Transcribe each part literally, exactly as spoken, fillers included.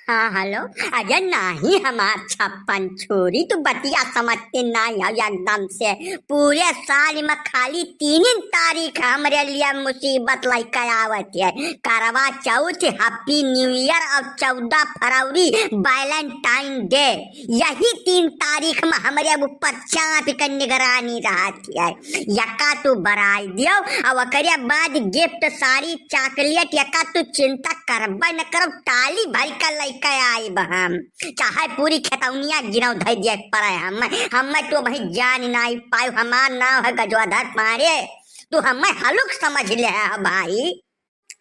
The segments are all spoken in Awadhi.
हाँ, हेलो। अरे नाही, हमार छप्पन छुरी, तू बतिया समझते नाही हो एकदम से। पूरे साल में खाली तीन तारीख हमरे लिए मुसीबत लइके आवत है, करवा चौथ, Happy New Year और चौदह फरवरी, Valentine Day। यही तीन तारीख में हमरे ऊपर चाँप के निगरानी रहत है। यका तू बराई दियो, और ओकरे बाद gift, साड़ी, chocolate, यका तू चिंता करबे न करो, टाली भर के लइके आइब हम। चाहे पूरी खेतौनिया गिरौ धइ दिए पड़े हमें, हमें तू अबहीं जान नाई पायो। हमार नाव है गजोधर पांड़े, तू हमें हलुक समझ ले है भाई।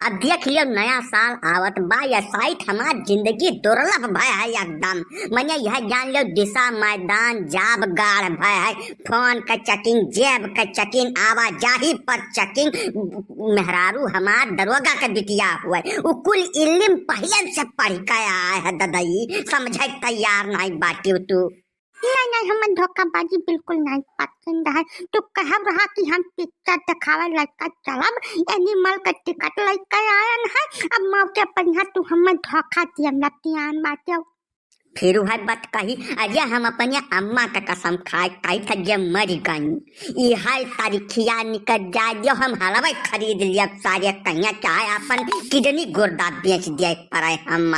अब देख लियो, नया साल आवत बा, या साइत हमार जिंदगी दुर्लभ भय है एकदम। मने यह जान लियो, दिशा मैदान जाब गाढ़ भय है। फोन के checking, जेब के checking, आवाजाही पर checking। मेहरारू हमार दरोगा के बिटिया हुए, उ कुल इल्लिम पहिलन से पढ़ के आए है ददई, समझे के तैयार नहीं बाटियो तू। नहीं, नहीं, हमें धोखाबाजी बिल्कुल नहीं पसंद है। तू कहब रहा कि हम पिक्चर देखावे लइके चलब, एनिमल के टिकट लइके आयन है, अब मौके पर यहाँ तू हमें धोखा दिया, नतियान बाटे। फिर वह बात कही, अरे हम अपने अम्मा का कसम खाए, कही था जे मर गई, ई हाल तारीखिया निकल जाए, जो हम हलवाई खरीद लिया सारे कहिया, चाहे अपन किडनी गुर्दा बेच दिया पड़े हम।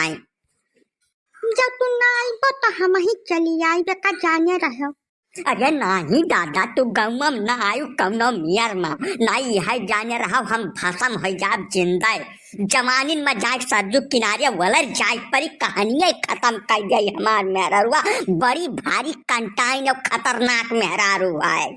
जब तू ना आइबो तो हम ही चली आइबे, का जाने रहो। अरे नाही दादा, तू गौवा में ना आयु कौनो मेर मा, ना इहे जाने रहो हम भसम हो जाब जिंदा। जवानिन में जाए सरजू किनारे वलर जाए परी, कहानिये खतम कर गई हमार मेहररुआ। बड़ी भारी कंटाइन और खतरनाक मेहरारू है।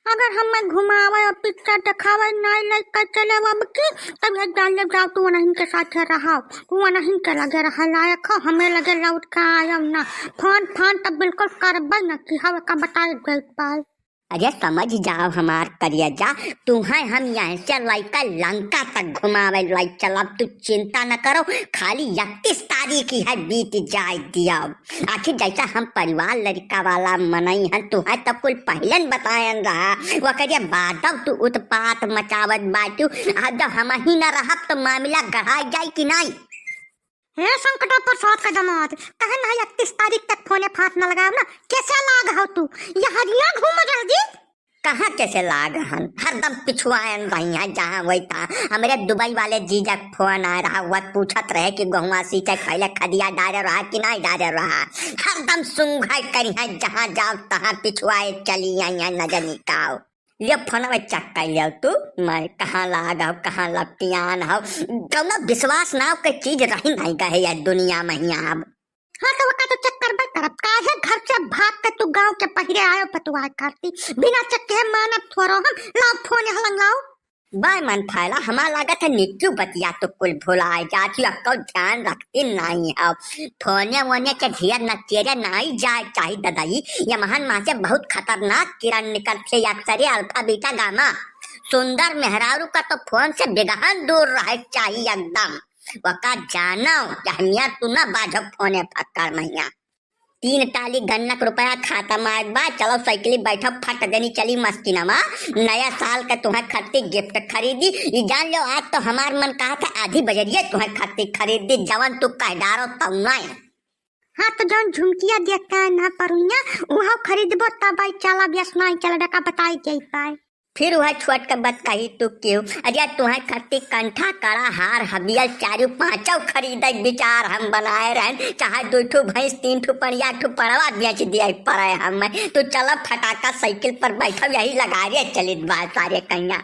अगर हमें घुमावे और पिक्चर देखावे नाई लइके चले अब की, तब ये जान ले जाओ तू वनहिन के साथे रहो, तू वनहिन के लगे रहा लायक हो, हमें लगे लौट के आयो ना। फोन, फोन तब बिल्कुल करबे न कि हवे का बताए देख पाए। अरे समझ जाओ हमार करेजा, तुम्हें हम यहाँ से लइके लंका तक घुमावे लइ चलब, तू चिंता न करो, खाली इकतीस तारीख ही है, बीत जाए दियो। आखिर जैसा हम परिवार लड़का वाला मनई हन, तुहे तो कुल पहिलन बतायन रहा, ओकरे बादव तू उत्पात मचावत बाटू। अब जब हम ही न रहब तो मामला गढ़ाई जाई कि नहीं? हे संकटा प्रसाद का जमात, कहे नहीं इकतीस तारीख तक फोने फात न लगाव ना, कैसे लाग हो तू? ये हरिया घूम जल्दी। कहाँ कैसे लाग हन, हरदम पिछुआयन रही हैं, जहाँ वही था। हमरे दुबई वाले जीजा के फोन आए रहा, वह पूछत रहे कि गहुआ सींचे पहले खदिया डारे रहा कि नहीं डारे रहा। हरदम सुंघाई करी हैं, जहाँ जाओ तहाँ पिछुआए चली आई हैं, न जानी काओ। ये फोनवे चेक कर लियो तू, मैं कहाँ लाग हो, कहाँ लपटियान हो। कौनो विश्वास नाव के चीज रही नहीं गए यार दुनिया में यहाँ अब। हाँ, तो वका तो चेक करबे करब। काहे घर से भाग के तू गाँव के पहिरे आयो पतुआ करती? बिना चेक के मानत थोरो हम। लाओ फोन यहाँ लंग लाओ। बाय मन फैला, हमार लागत है निक्कू बतिया तो कुल भुलाए जात ही, अक्को ध्यान रखती नहीं हो। फोने वोने के ढेर न तेरे नहीं जाए चाही ददाई। ये महन माँ से बहुत खतरनाक किरण निकलते, अक्सरे अल्फा बीटा गामा। सुंदर मेहरारू का तो फोन से बिगहन दूर रहे चाही एकदम। वका जानो, जहनिया तू ना बाजो फोने फक्कर मैया। तीन टाली गन्नक रुपया खाता मार बा, चलो साइकिली बैठो फट देनी चली मस्किनवा। नया साल के तुम्हें खत्ती गिफ्ट खरीदी। ई जान लो, आज तो हमार मन कहा था आधी बजरिया तुम्हें खत्ती खरीद दी, जवन तू कह डारो तौनाए। हाँ, तो जौन झुमकिया देखता है ना परुइया, उहाँ खरीदबो तब आई चला, व्यस नहीं चला, डका बताई जाई पाए। फिर वह छोट के बात कही तू क्यों? अरे तुम्हें खत्ती कंठा, कड़ा, हार, हबियल, चारू पांचों खरीदे विचार हम बनाए रहन, चाहे दो ठो भैंस, तीन ठो पड़िया, ठो पड़वा बेच दिए पड़े हमें। तू चलो फटाका साइकिल पर बैठो, यही लगा रे चलित बा सारे कहिया।